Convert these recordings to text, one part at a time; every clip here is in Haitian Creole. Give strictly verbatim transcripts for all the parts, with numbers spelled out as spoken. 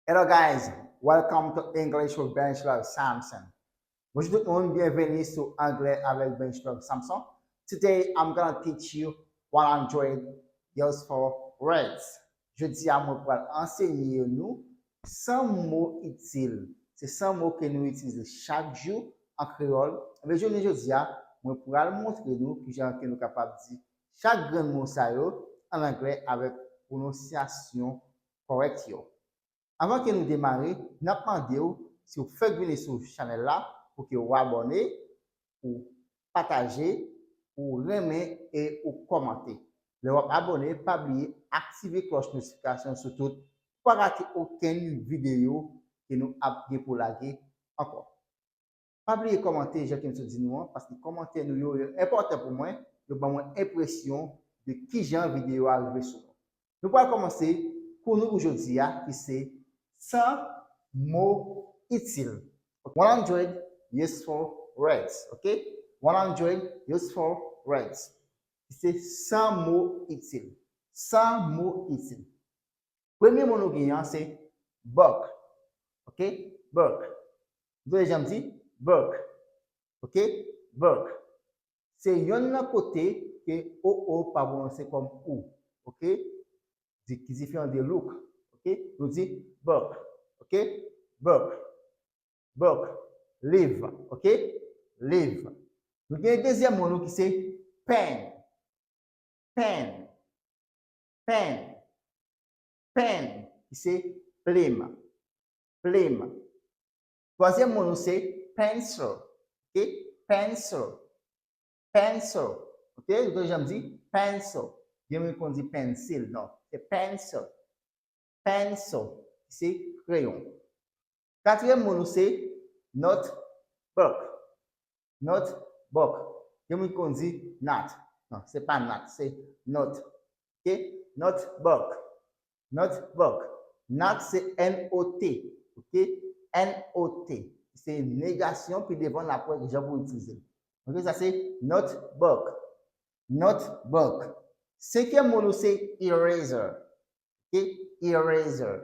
Hello guys, welcome to English with Bench Love Samson. Bonjou tout moun, byenveni sou Anglè avèk Bench Love Samson. Today I'm gonna teach you one hundred useful words. Jodi a mwen pral ansenye nou san mo itil. Se san mo ke nou itilize chak jou an kreyòl. Ebyen jounen jodi a, mwen pral montre nou kijan ke nou kapab di chak grenn mo sa yo an anglè avèk pwononsyasyon kòrèk yo. Anvan ke nou demare, n ap mande w, si w fèk vini sou chanèl la, pou ke w abòne, ou pataje, ou renmen e ou kòmante. Lè w ap abòne, pa bliye aktive klòch notifikasyon sou tout, pou pa rate okenn videyo ke nou ap gen pou lage ankò. Pa bliye kòmante jan ke m sot di nou an, paske kòmantè nou yo, yo enpòtan pou mwen, yo ban mwen enpresyon de kijan videyo a rive sou nou. Nou pral kòmanse kou nou pou jodi a, ki se san mo itil. One hundred useful words, ok? One hundred useful words. Ki se san mo itil. San mo itil. Premye mo nou genyen an se bug. Ok? Bug. Ou tande jan m di? Bug. Ok? Bug. Se yonn nan kote ke o o pa pwononse kòm ou. Ok? Di, ki diferan de look. Ok? Nou di bug. Ok? Bug. Bug. Live. Ok? Live. Nou gen dezyèm mo nou ki se pen. Pen. Pen. Pen. Ki se plim. Plim. Twazyèm mo nou se pencil. Ok? Pencil. Pencil. Ok? Ou tande jan m di? Pencil. Gen moun ki konn di pensil. Non. Se pencil. Pencil. Se kreyon. Katriyèm mo nou se notebook. Notebook. Gen moun ki konn di not. Non, se pa not, se not. Ok? Notebook. Notebook. Not se N O T. Ok? N O T. Se negasyon, pi devan n ap wè kijan pou itilize l. Ok, sa se notebook. Notebook. Senkyèm mo nou se eraser. Ok? Eraser.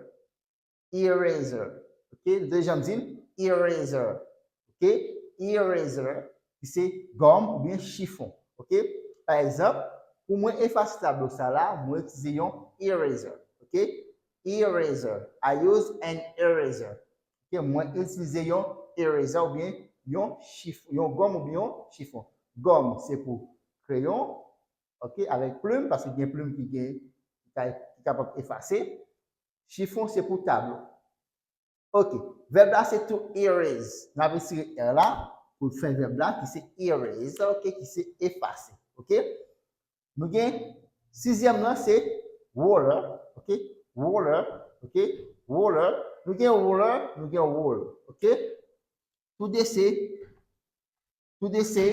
Eraser. Ok? Nou tande jan m di l? Eraser. Ok? Eraser, ki se gòm oubyen chifon. Ok? Pa egzanp, pou mwen efase tablo sa la, mwen itilize yon eraser. Ok? Eraser. I use an eraser. Ok? Mwen itilize yon eraser oubyen yon chif-, yon gòm oubyen yon chifon. Gòm, se pou kreyon, ok, avèk plim, paske gen plim ki gen, ki ka, ki kapab efase. Chifon, se pou tablo. Ok, vèb la se to erase. N ap retire R la pou fè vèb la ki se erase, ok, ki se efase. Ok? Nou gen sizyèm lan se ruler, ok? Ruler, ok? Ruler. Nou gen ruler, nou gen rule, ok? Toude se, toude se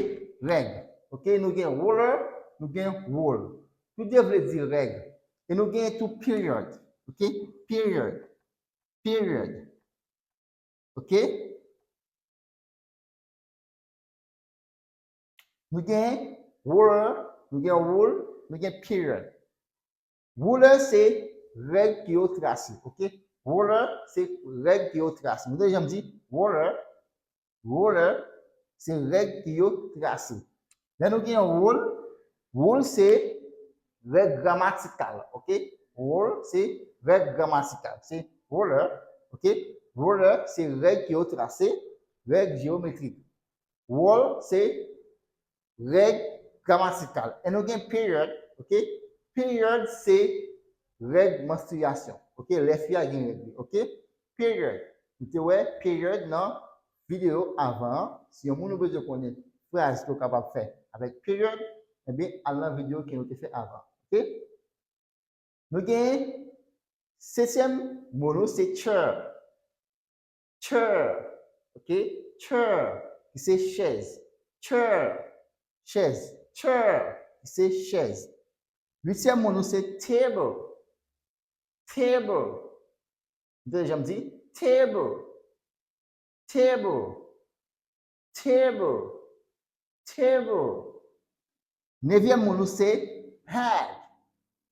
règ. Ok? Nou gen ruler, nou gen rule. Toude vle di règ. E nou gen tou period. Ok? Period. Period. Ok? Nou gen ruler, nou gen rule, nou gen period. Ruler se règ ke yo trase, ok? Ruler se règ ke yo trase. Nou tande jan m di ruler, ruler se règ ke yo trase. Lè nou gen rule, rule se règ gramatikal, ok? Rule se règ gramatikal. Se ruler, ok? Ruler se règ ke yo trase, règ jeyometrik. Rule se règ gramatikal. E nou gen period, ok? Period se règ manstriyasyon, ok? Lè fi a gen règ li, ok? Period. Nou te wè period nan videyo avan an. Si yon moun ou bezwen konnen fraz ke w kapab fè avèk period, ebyen, al nan videyo ke nou te fè avan, ok? Nou gen setyèm mo nou se chair. Chair, ok? Chair, ki se chèz. Chair, chèz. Chair, ki se chèz. Uityèm mo nou se table. Table. Ou tande jan m di? Table. Table. Table. Table. Nevyèm mo nou se bag.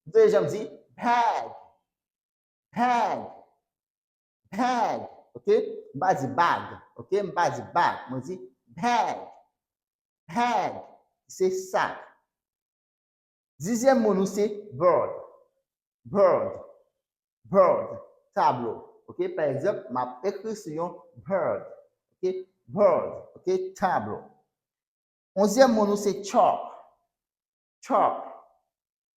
Ou tande jan m di? Bag. Bag. Bag, ok? M pa di bag, ok? M pa di bag, mwen di bag. Bag, se sak. Dizyèm mo nou se board. Board. Board. Tablo. Ok? Pa egzanp, m ap ekri sou yon board. Ok? Board. Ok? Tablo. Onzyèm mo nou se chalk. Chalk.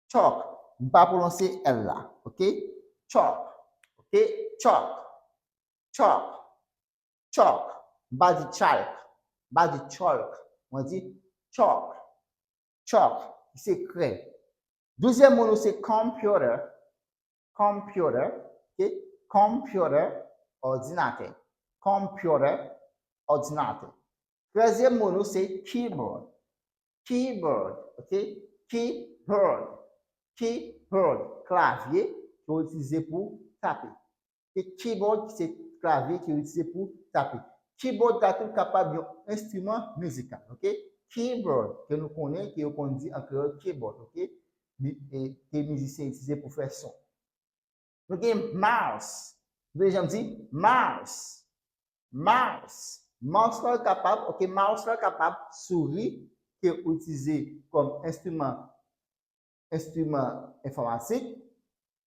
Chalk. M pa pwononse L la. Ok? Chalk. Ok? Chalk. Chalk. Chalk. M pa di chalk. M pa di chalk. Mwen di chalk. Chalk, ki se krè. Douzyèm mo nou se computer. Computer, ok? Computer, òdinatè. Computer, òdinatè. Trèzyèm mo nou se keyboard. Keyboard, ok? Keyboard. Keyboard, klavye ke w itilize pou tape. E keyboard, se klavye ke w itilize pou tape. Keyboard la tou kapab yon enstriman mizikal, ok? Keyboard, ke nou konnen, ke yo konn di an kreyòl keyboard, ok? Mi- e, ke mizisyen itilize pou fè son. Nou gen mouse. Nou te janm di mouse. Mouse. Mouse la kapab, ok, mouse la kapab souri ke w itilize kòm enstriman, enstriman enfòmatik.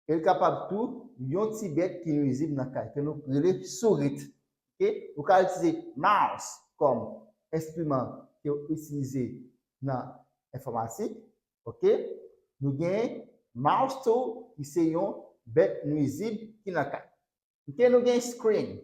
E l kapab tou yon ti bèt ki nwizib nan kay, ke nou rele sourit. Ok? Ou ka itilize mouse kòm enstriman ke w itilize nan enfòmatik. Ok? Nou gen mouse tou, ki se yon bèt nwizib ki nan kay. Ok, nou gen screen.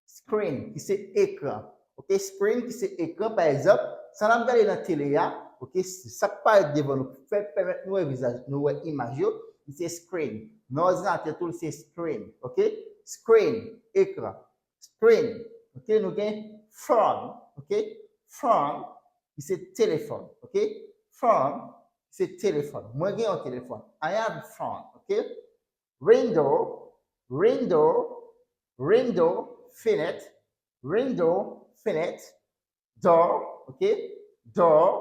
Screen, ki se ekran. Ok, screen, ki se ekran, pa egzanp, sa n ap gade nan tele a, ok, sa k parèt devan nou, fè pèmèt nou wè vizaj, nou wè imaj yo, li se screen. Nan òdinatè tou, li se screen. Ok, screen, ekran. Screen. Ok, nou gen phone. Ok, phone, ki se telefòn. Ok, phone, ki se telefòn. Mwen gen yon telefòn. I have a phone. Ok, window, window, window, fenèt, window, fenèt, door, ok, door,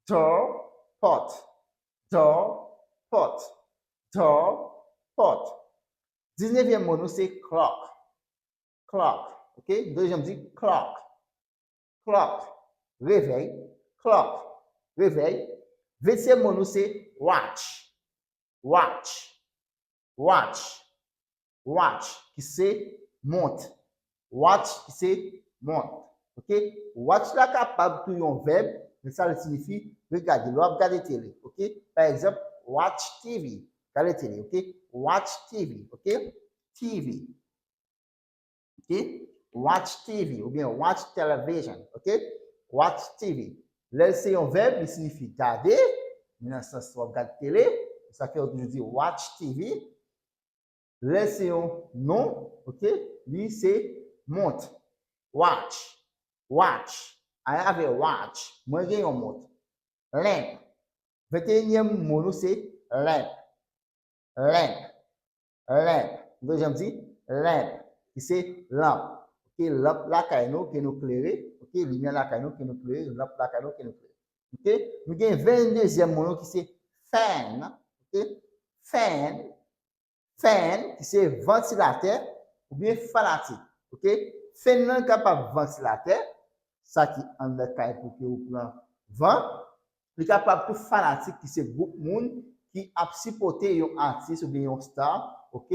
door, pòt, door, pòt, door, pòt. Diznevyèm mo nou se clock, clock, ok, nou te janm di clock, clock, revèy, clock, revèy. Ventyèm mo nou se watch, watch, watch, watch, ki se mont. Watch, ki se mont. Ok? Watch la kapab tou yon vèb, men sa li siyifi regade. Lè w ap gade tele, ok? Pa egzanp, watch T V. Gade tele, ok? Watch T V, ok? T V. Ok? Watch T V oubyen watch television, ok? Watch T V. Lè l se yon vèb, li siyifi gade, men nan sans w ap gade tele, sa fè yo toujou di watch T V. Lè l se yon non, ok? Li se mont. Watch. Watch. I have a watch. Mwen gen yon mont. Lamp. Venteyinyèm mo nou se lamp. Lamp. Lamp. Nou te janm di lamp, ki se lanp. Ok, lanp lakay nou ke nou klere. Ok, limyè lakay nou ke nou klere, lanp lakay nou ke nou klere. Ok, nou gen venndezyèm mo nou ki se fan. Ok, fan. Fan, ki se vantilatè oubyen fanatik. Ok, fan nan kapab vantilatè, sa ki anndan kay pou ke ou pran van. Li kapab tou fanatik, ki se gwoup moun ki ap sipòte yon atis oubyen yon star, ok,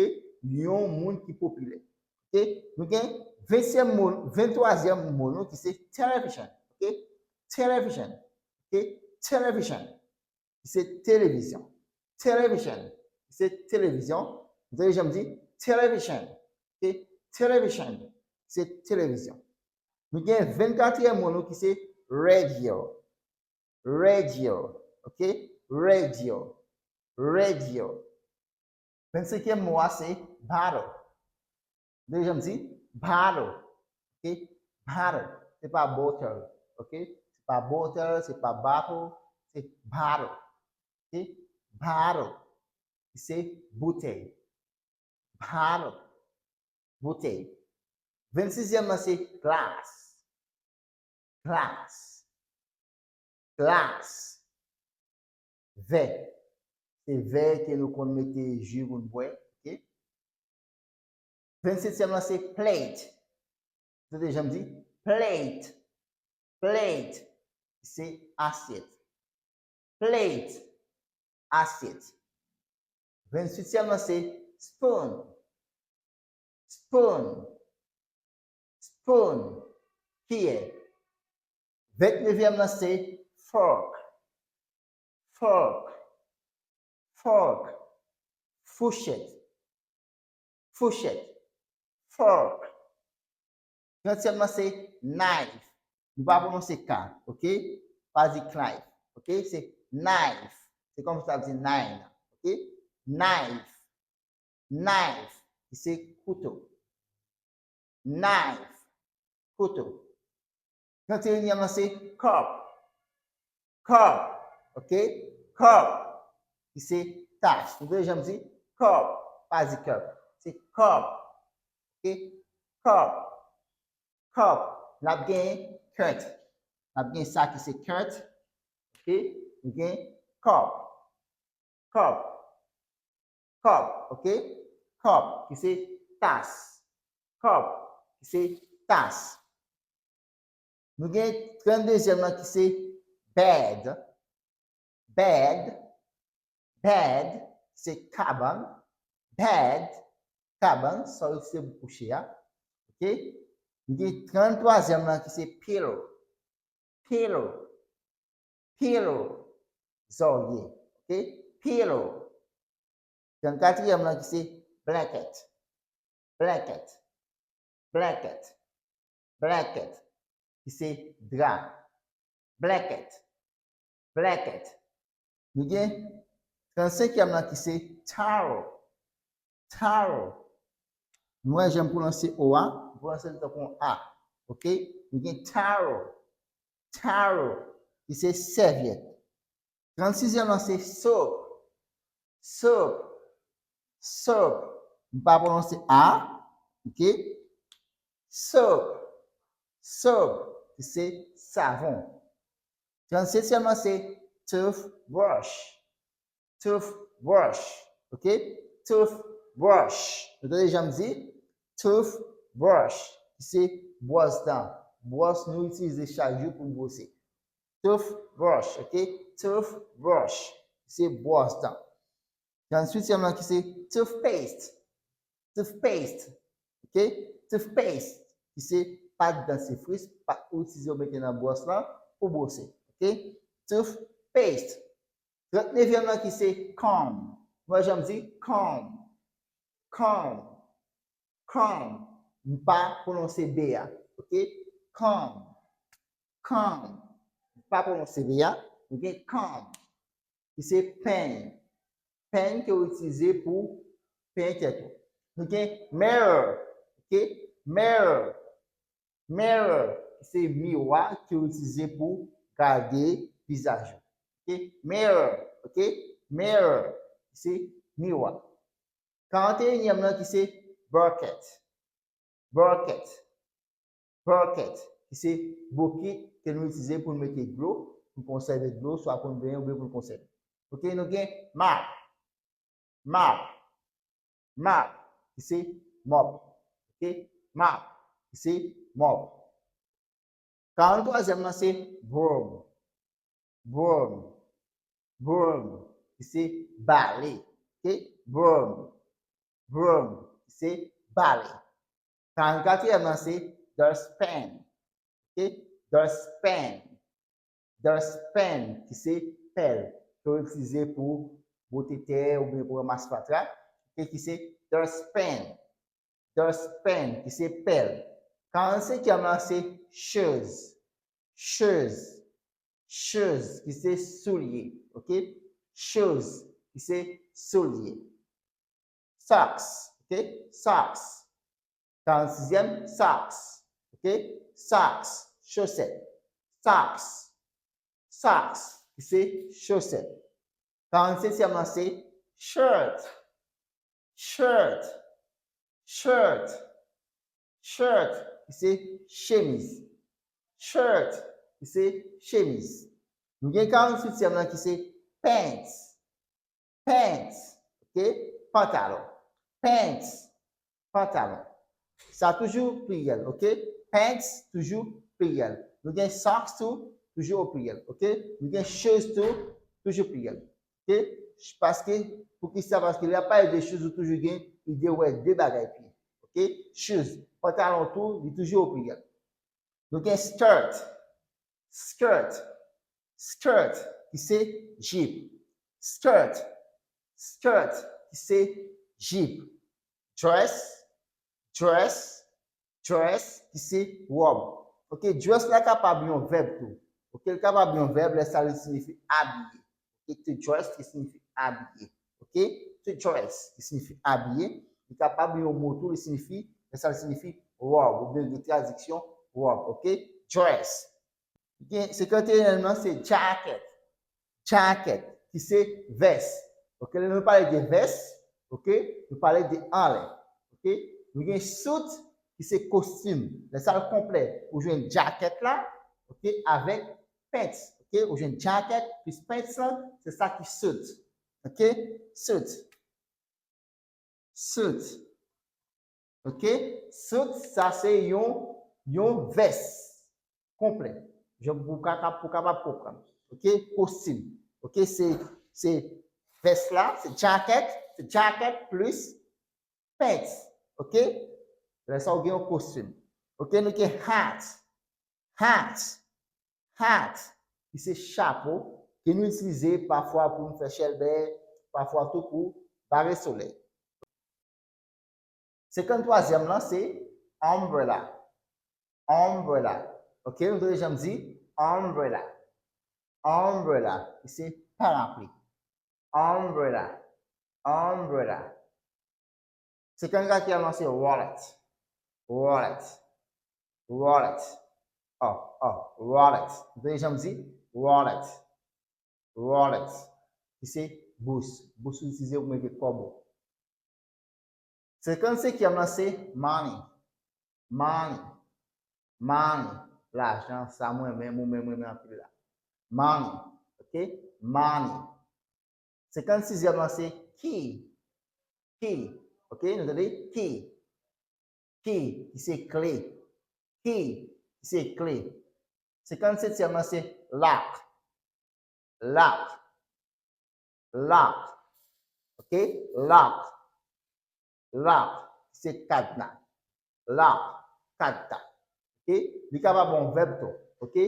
yon moun ki popilè. Ok, nou gen ventyèm mo, venntwazyèm mo nou ki se television. Ok, television. Ok, television, ki se televizyon. Television, ki se televizyon. Nou te janm di television. Ok, television, ki se televizyon. Nou gen vennkatriyèm mo nou ki se radio. Radio. Ok? Radio. Radio. Vennsenkyèm mo a se bottle. Nou te janm di bottle. Ok? Bottle. Se pa bottle. Ok? Se pa bottle, se pa bottle, se bottle. Ok? Bottle. Ki se boutèy. Bottle. Boutèy. Vennsizyèm nan se glass. Glass. Glass. Vè. Se vè ke nou konn mete ji pou n bwè, ok? Vennsetyèm lan se plate. Tande jan m di? Plate. Plate. Se asyèt. Plate. Asyèt. Vennsuityèm lan se spoon. Spoon. Spoon. Kiyè. Vennnevyèm lan se fork. Fork. Fork. Fouchèt. Fouchèt. Fork. Trantyèm lan se knife. Nou pa pwononse K, oke? Pa di knife, oke? Se knife. Se kòm si w ta di nine, oke? Knife. Knife, ki se kouto. Knife, kouto. Tranteyinyèm lan se cup. Cup, oke? Cup, ki se tas. Nou tande jan m di? Cup, pa di cup. Se cup, oke? Cup. Cup. N ap gen cut. N ap gen sa ki se cut. Oke? Nou gen cup. Cup. Cup. Oke? Cup ki se tas. Cup ki se tas. Nou gen tranndezyèm lan ki se bed. Bed. Bed se kabann. Bed, kabann, sa w itilize pou kouche a. Oke? Nou gen tranntwazyèm lan ki se pillow. Pillow. Pillow, zòrye. Oke? Pillow. Trannkatriyèm lan ki se blanket. Blanket. Blanket. Blanket. Ki se dra. Blanket. Blanket. Nou gen trannsenkyèm lan ki se towel. Towel. Nou wè jan m pwononse O a, m pwononse l tankou yon A. Oke? Nou gen towel. Towel, ki se sèvyèt. Trannsizyèm lan se soap. Soap. Soap. M pa pwononse A. Oke? Soap. Soap, ki se savon. Trannsetyèm lan se toothbrush. Toothbrush. Oke? Toothbrush. Nou tande jan m di? Toothbrush, ki se bwòs dan. Bwòs nou itilize chak jou pou n bwose. Toothbrush, oke? Toothbrush, ki se bwòs dan. Trannsuityèm lan ki se toothpaste. Toothpaste, oke? Toothpaste, ki se pat dantifris, pat ou itilize ou mete nan bwòs lan pou bwose, oke? Toothpaste. Trannnevyèm lan ki se comb. Mwen jan m di comb. Comb. Comb. M pa pwononse B a. Oke? Comb. Comb. M pa pwononse B a. Nou gen comb. Ki se peny. Peny ke w itilize pou penyen tèt ou. Nou gen mirror. Oke? Mirror. Mirror, ki se miwa ke w itilize pou gade vizaj ou. Oke? Mirror, oke? Mirror, ki se miwa. Karanteyinyèm lan ki se bucket. Bucket. Bucket, ki se bokit ke nou itilize pou n mete dlo, pou n konsève dlo, swa pou n benyen oubyen pou n konsève. Oke, nou gen mop. Mop. Mop, ki se mòp. Oke? Mop, ki se mòp. Karanntwazyèm lan se broom. Broom. Broom, ki se bale. Oke? Broom. Broom, ki se bale. Karannkatriyèm lan se dustpan. Oke? Dustpan. Dustpan, ki se pèl, ke w itilize pou bwote tè oubyen pou ranmase fatra. Oke? Ki se dustpan. Dustpan, ki se pèl. Karannsenkyèm lan se shoes. Shoes. Shoes, ki se soulye. Oke? Shoes, ki se soulye. Socks, oke? Socks. Karannsizyèm, socks. Oke? Socks, chosèt. Socks. Socks, ki se chosèt. Karannsetyèm lan se shirt. Shirt. Shirt. Shirt, ki se chemiz. Shirt, ki se chemiz. Nou gen karannsuityèm lan ki se pants. Pants, oke? Pantalon. Pants, pantalon. Sa toujou pliryèl, oke? Pants, toujou pliryèl. Nou gen socks tou, toujou o pliryèl, oke? Nou gen shoes tou, toujou pliryèl, oke? Paske, poukisa? Paske lè y ap pale de shoes, ou toujou gen ide wè de bagay pye, oke? Shoes, pantalon tou, li toujou o pliryèl. Nou gen skirt, skirt, skirt, ki se jip. Skirt, skirt, ki se jip. Dress, dress, dress, ki se wòb. Oke, dress la kapab yon vèb tou. Oke, l kapab yon vèb, lè sa li siyifi abiye. Oke, to dress, ki siyifi abiye. Oke, to dress, ki siyifi abiye. Li kapab yon mo tou, li siyifi, lè sa li siyifi wòb, oubyen gen tradiksyon wòb. Oke, dress. Gen, senkannteyen an se jacket. Jacket, ki se vès. Oke, lè nou pale de vès, oke, nou pale de anlè. Oke, nou gen suit, ki se kostim. Lè sa l konplè, ou jwenn jacket la, oke, avèk pants. Oke, ou jwenn jacket plis pants lan, se sa ki suit. Oke, suit. Suit. Oke, suit, sa se yon, yon vès konplè. Jan pou ka, pou kapab konprann. Oke, kostim. Oke, se, se vès la, se jacket, se jacket plis pants. Oke, lè sa ou gen yon kostim. Oke, nou gen hat. Hat, hat, ki se chapo, ke nou itilize pafwa pou nou fè chèlbè, pafwa tou pou bare solèy. Senkanntwazyèm lan se umbrella. Umbrella. Oke, nou te deja di umbrella. Umbrella, ki se parapli. Umbrella. Umbrella. Senkannkatriyèm lan se wallet. Wallet. Wallet. Oh, oh, wallet. Ou tande jan m di? Wallet. Wallet. Ki se bous. Bous ou itilize pou mete kòb ou. Senkannsenkyèm lan se money. Money. Money. Lajan, sa mwen menm, ou menm, mwen menm anpil la. Money. Oke? Money. Senkannsizyèm lan se key. Key. Oke? Nou tande? Key. Key, ki se kle. Key, ki se kle. Senkannsetyèm lan se lock. Lock. Lock. Oke? Lock. Lock, ki se kadna. Lock, kadna. Oke? Li kapab yon vèb tou. Oke?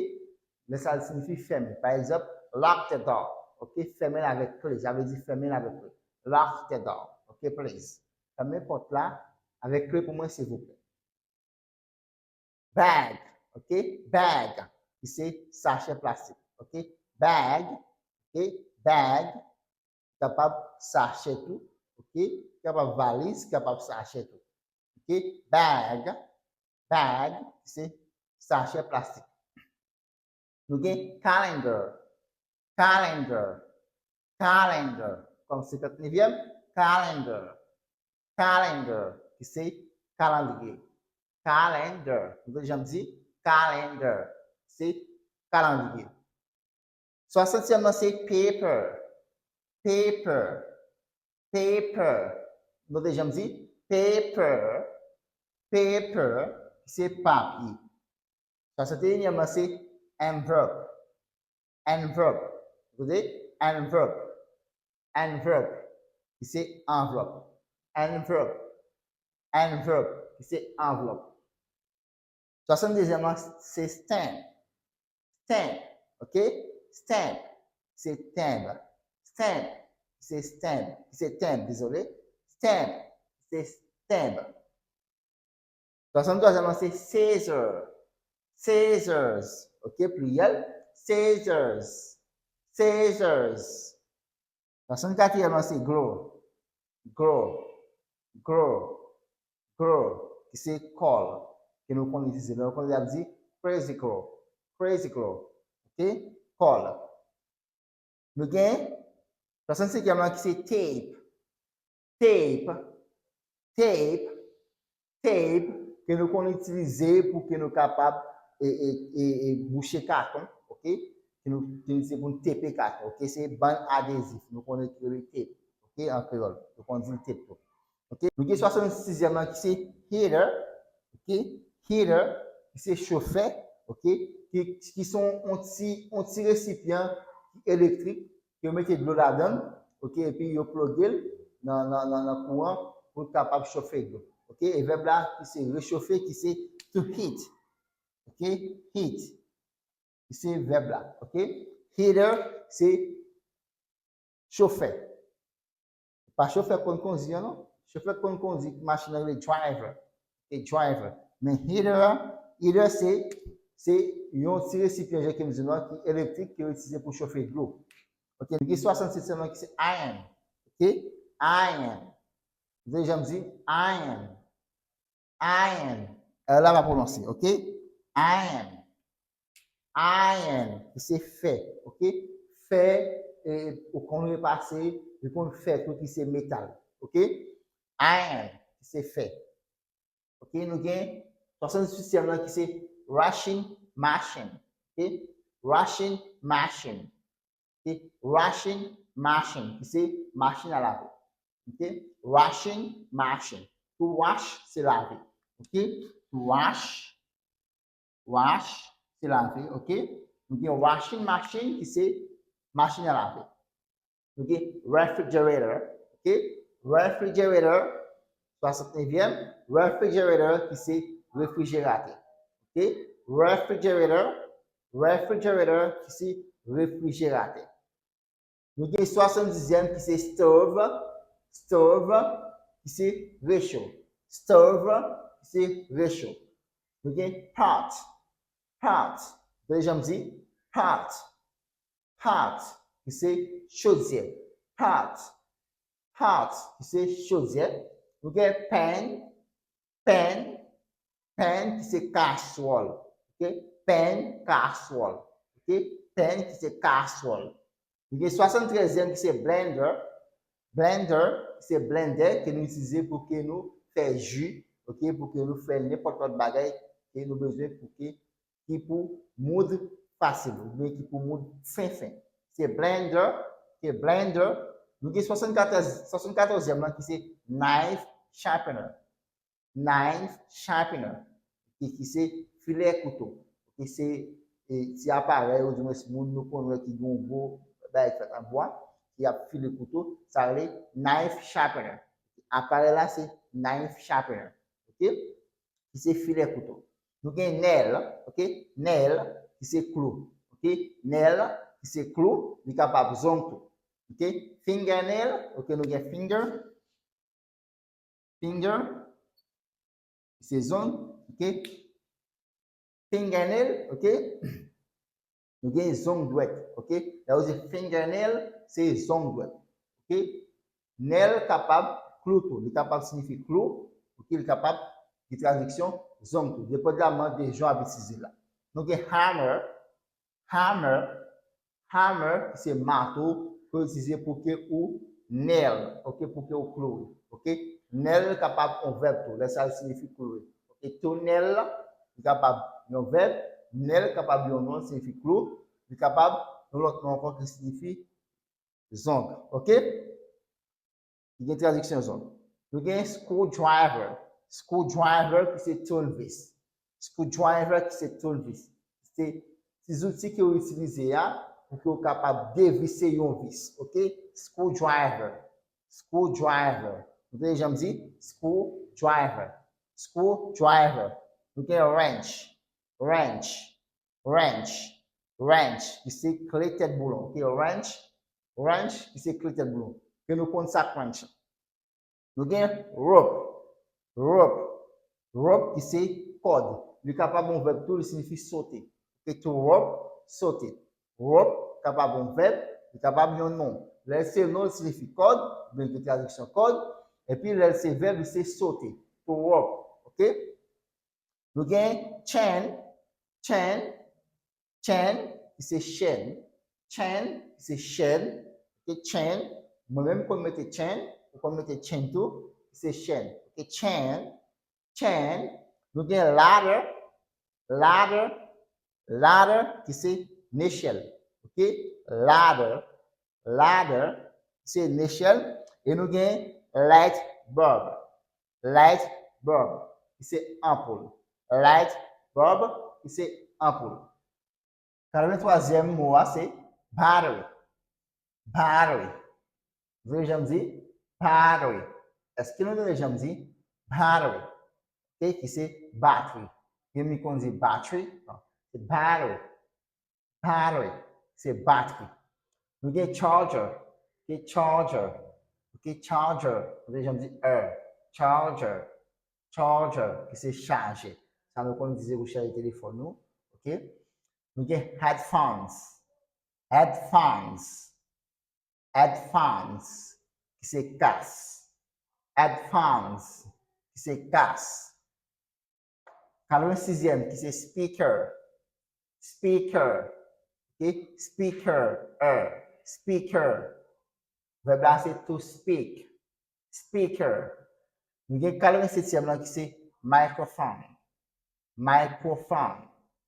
Men sa siyifi fèmen. Pa egzanp, lock the door. Oke? Fèmen l avèk kle. Sa vle di fèmen l avèk kle. Lock the door. Oke, please. Fèmen pòt la avèk kle pou mwen, silvouplè. Bag, oke? Bag, ki se sachè plastik, oke? Bag, oke? Bag, kapab sachè tou, oke? Kapab valiz, kapab sachè tou, oke? Bag, bag, ki se sachè plastik. Nou gen calendar, calendar, calendar, kòm senkantnevyèm, calendar, calendar, ki se kalandriye. Calendar, nou tande jan m di? Calendar, se kalandriye. Swasantyèm lan se paper, paper, paper, nou tande jan m di? Paper, paper, ki se papye. Swasanteyinyèm lan se envelope. Envelope. Tande? Envelope. Envelope. Ki se anvlòp. Envelope. Envelope. Ki se anvlòp. Swasanndezyèm lan se stamp. Stamp. Oke? Stamp. Se tenb. Stamp. Se stamp. Se tenb, dezole. Stamp. Se tenb. Swasanntwazyèm lan se scissor. Scissors. Oke, pliryèl. Scissors. Scissors. Swasannkatriyèm lan se glue. Glue. Glue. Glue. Ki se kòl. Ke nou konn itilize. Lè nou konn ap di crazy glue. Crazy glue. Oke? Kòl. Nou gen swasannsenkyèm lan ki se tape. Tape, tape, tape, ke nou konn itilize pou ke nou kapab e, e, e, e bouche katon, oke? Ke nou, ke nou itilize pou nou tepe katon, oke? Se bann adezif, nou konn rele tape, oke? An kreyòl, nou konn di l tape tou. Oke? Nou gen swasannsizyèm lan ki se heater, Ok? Heater, ki se chofè, ok? Ki, ki se yon ti, yon ti resipyan ki elektrik, ke yo mete dlo ladan l, ok? Epi yo ploge l nan, nan, nan, nan kouran pou l kapab chofe dlo. Ok? E vèb la, ki se rechofe, ki se to heat. Ok? Heat. Ki se vèb la. Ok? Heater, se chofè. Pa chofè k konn kondi an, non. Chofè k konn kondi machin nan rele driver. Ok? Driver. Men heater, heater se, se yon ti resipyan, jan ke m di nou an, ki elektrik, ke yo itilize pou chofe dlo. Ok? Nou gen swasannsis sèlman ki se iron. Ok? Iron. Ou tande jan m di iron. Iron. R la pa pwononse, ok? Iron. Iron, ki se fè, ok? Fè, e, ou konn repase, li konn fè tou ki se metal, ok? Iron, ki se fè. Ok, nou gen swasanndizuityèm lan ki se washing machine, ok? Washing machine. Ok? Washing machine, ki se machin a lave. Ok? Washing machine. To wash, se lave. Ok? To wash, wash, se lave. Ok? Nou gen washing machine, ki se machin a lave. Nou gen refrigerator. Ok? Refrigerator, swasantnevyèm. Refrigerator, ki se refrijeratè. Ok? Refrigerator, refrigerator, ki se refrijeratè. Nou gen swasanndizyèm ki se stove, stove, ki se recho. Stove, ki se recho. Nou gen pot, pot. Tande jan m di, pot, pot, ki se chodyè. Pot, pot, ki se chodyè. Nou gen pan, pan, pan, ki se kaswòl. Ok? Pan, kaswòl. Ok? Pan, ki se kaswòl. Nou gen swasanntrèzyèm ki se blender. Blender, se blendè ke nou itilize pou ke nou fè ji, ok, pou ke nou fè nenpòt lòt bagay ke nou bezwen pou ke, ki pou moud fasil, oubyen ki pou moud fen fen. Se blender, se blender. Nou gen swasannkatòz, swasannkatòzyèm lan ki se knife sharpener. Knife sharpener, ki, ki se filè kouto. Ki se, e, ti aparèy, oudimwens moun nou konn wè ki gen yon gwo bagay ki fèt an bwa, ki ap file kouto, sa rele knife sharpener. Aparèy la se knife sharpener, ok? Ki se filè kouto. Nou gen nail, ok? Nail, ki se klou, ok? Nail, ki se klou, li kapab zong tou, ok? Fingernail, ok, nou gen finger, finger, se zong, ok? Fingernail, ok? Nou gen zong dwèt, ok? Lè yo di fingernail, se zong dwèt, ok? Nail kapab klou tou, li kapab siyifi klou, ok? Li kapab gen tradiksyon zong tou, depandaman de jan w ap itilize l la. Nou gen hammer, hammer, hammer, ki se mato, ke w itilize pou ke ou nail, ok, pou ke ou kloure, ok? Nail kapab yon vèb tou, lè sa l siyifi kloure. Ok, to nail, li kapab yon vèb, nail kapab yon non, siyifi kloure, li kapab yon lòt non ankò ki siyifi zong, ok? Li gen tradiksyon zong. Nou gen screwdriver. Screwdriver ki se tounvis. Screwdriver ki se tounvis. Se ti zouti ke w itilize a pou ke w kapab devise yon vis, ok? Screwdriver. Screwdriver. Ou tande jan m di? Screwdriver. Screwdriver. Nou gen wrench. Wrench. Wrench. Wrench, ki se kle tèt boulon. Ok, wrench. Wrench, ki se kle tèt boulon. Ke nou konn sa k wrench. Nou gen rope. Rope. Rope, ki se kòd. Li kapab yon vèb tou, li siyifi sote. Ok, to rope, sote. Rope kapab yon vèb, li kapab yon non. Lè l se non, li siyifi kòd, oubyen gen tradiksyon kòd. Epi lè l se vèb, li se sote. To rope. Ok? Nou gen chain, chain, chain, ki se chèn. Chain, ki se chèn. Ok, chain. Mwen menm, m konn mete chain, ou konn mete chain tou, ki se chèn. Ok, chain, chain. Nou gen ladder, ladder, ladder, ki se nechèl. Ok, ladder, ladder, se nechèl. E nou gen light bulb, light bulb. ki se anpoul. Light bulb, ki se anpoul. Katrevenntwazyèm mo a se battery. Battery. Ou tande jan m di? Battery. Èske nou tande jan m di? Battery. Ok, ki se batri. Gen moun ki konn di batri. Non, se battery. Battery. Se batri. Nou gen charger. Ok, charger. Ok, charger. Ou tande jan m di? Er. Charger. Charger, ki se chaje. Sa nou konn itilize pou chaje telefòn nou. Ok? Nou gen headphones. Headphones. Headphones, ki se kas. Headphones, ki se kas. Katrevensizyèm, ki se speaker. Speaker. Ok? Speaker. Er. Speaker. Vèb la se to speak. Speaker. Nou gen katrevensetyèm lan ki se microphone. Microphone.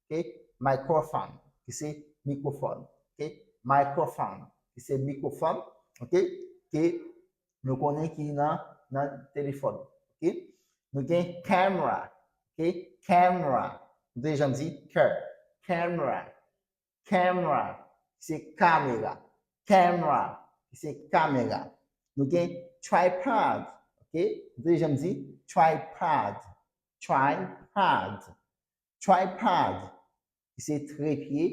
Ok? Microphone, ki se mikwofòn. Ok? Microphone, ki se mikwofòn. Ok? Ke nou konnen ki nan, nan telefòn. Ok? Nou gen camera. Ok? Camera. Nou te janm di cœur. Camera. Camera, ki se kamera. Camera, ki se kamera. Nou gen tripod, ok? Nou te janm di tripod. Tripod. Tripod, ki se trepye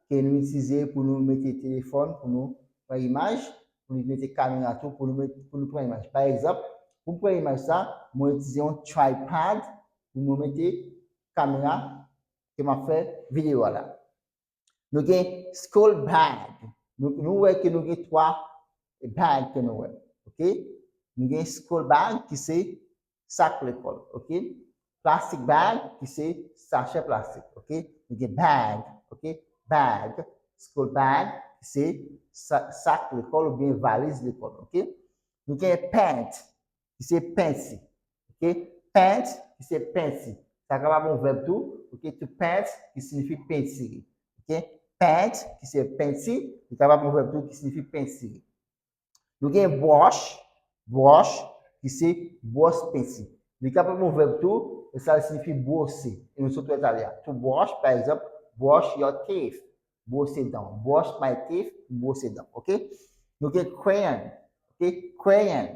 ke nou itilize pou nou mete telefòn, pou nou pran imaj, pou nou mete kamera tou, pou nou met, pou nou pran imaj. Pa egzanp, pou m pran imaj sa, mwen itilize yon tripod pou mwen mete kamera ke m ap fè videyo a la. Nou gen school bag. Nou, nou wè ke nou gen twa bag ke nou wè. Ok? Nou gen school bag ki se sak lekòl. Ok? Plastic bag ki se sachè plastik. Ok? Nou gen bag. Ok? Bag. School bag ki se sa, sak lekòl oubyen valiz lekòl. Ok? Nou gen paint ki se penti. Ok? Paint, ki se penti. Sa kapab yon vèb tou. Ok? To paint, ki siyifi pentire. Ok? Paint, ki se penti, li kapab yon vèb tou ki siyifi pentire. Nou gen brush, brush, ki se bwòs penti. Li kapab yon vèb tou, e sa siyifi bwose. E nou sot wè talè a. To brush, pa egzanp, brush your teeth. Bwose dan. Brush my teeth, bwose dan. Ok? Nou gen crayon. Ok? Crayon.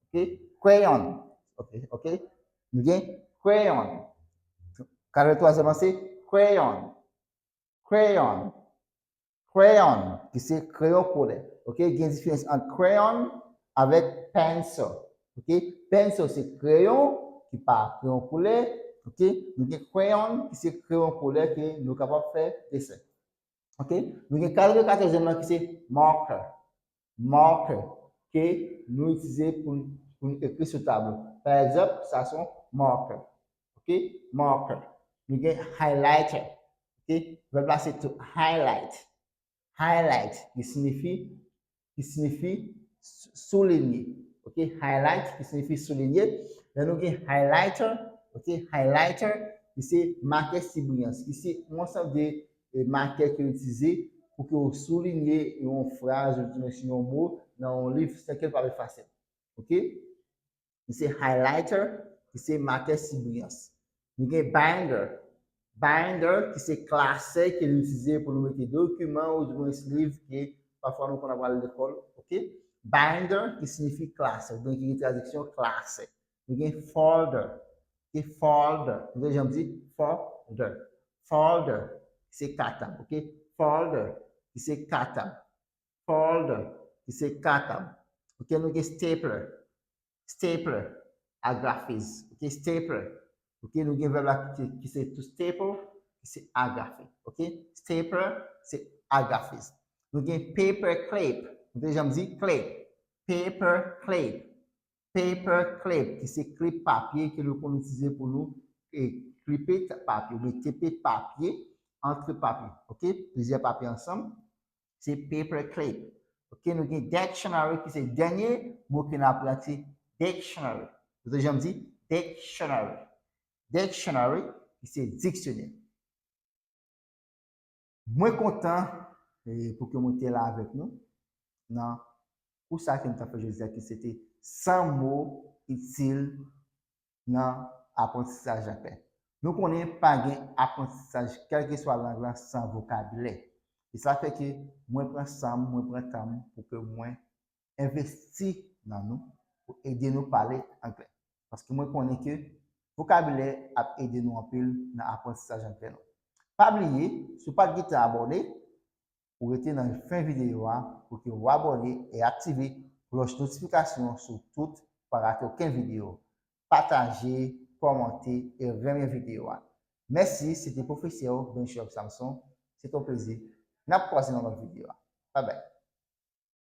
Ok? Crayon. Ok? Ok? Nou gen crayon. Katrevenntwazyèm lan se crayon. Crayon. Crayon, ki se kreyon koulè. Ok? Gen diferans ant crayon avèk pencil. Ok? Pencil se kreyon ki pa kreyon koulè. Ok? Nou gen crayon ki se kreyon koulè ke nou kapab fè desen. Ok? Nou gen katrevenkatòzyèm lan ki se marker. Marker ke nou itilize pou, pou nou ekri sou tablo. Pa egzanp, sa se yon marker. Ok? Marker. Nou gen highlighter. Ok? Vèb la se to highlight. Highlight, ki siyifi, ki siyifi sou, soulinye. Ok? Highlight, ki siyifi soulinye. Lè nou gen highlighter, ok? Highlighter, ki se makè sibriyans, ki se yon ansanm de, e, makè ke yo itilize pou ke yo soulinye yon fraz, oubyen yon mo nan yon liv, san ke l pa efase. Ok? Ki se highlighter, ki se makè sibriyans. Nou gen binder. Binder, ki se klasè ke nou itilize pou nou mete dokiman oubyen liv ke pafwa nou konn ap al lekòl. Ok? Binder, ki siyifi klasè, oubyen ki gen tradiksyon klasè. Nou gen folder. Ki folder. Nou te janm di folder. Folder, ki se katab. Ok? Folder, ki se katab. Folder, ki se katab. Ok? Nou gen stapler. Stapler, agrafez. Ok? Stapler. Ok? Nou gen vèb la ki, ki se to staple, ki se agrafe. Ok? Stapler, se agrafez. Nou gen paper clip. Nou te janm di clip. Paper clip. Paper clip, ki se klip papye ke nou konn itilize pou nou, e, klipe papye, oubyen tepe papye, antre papye. Ok? Plizyè papye ansanm. Se paper clip. Ok? Nou gen dictionary, ki se dènye mo ke n aprann, se dictionary. Nou te janm di dictionary. Dictionary, ki se diksyonè. Mwen kontan, e, pou ke mwen te la avèk nou nan kou sa ke nou t ap fè jodi a, ki se te san mo itil nan aprantisaj anglè. Nou konnen pa gen aprantisaj kèlkeswa lang lan san vokabilè. E sa fè ke mwen pran san m, mwen pran tan m pou ke mwen envesti nan nou pou ede nou pale anglè. Paske mwen konnen ke vokabilè ap ede nou anpil nan aprantisaj anglè nou. Pa bliye, si w pa t gentan abòne, ou rete nan fen videyo a pou ke w abòne e aktive klòch notifikasyon sou tout pou pa rate okenn videyo. Pataje, kòmante e renmen videyo a. Mèsi, se te pwofesè w, Benchop Samson. Se te yon plezi. N ap kwaze nan lòt videyo a. Bye bye.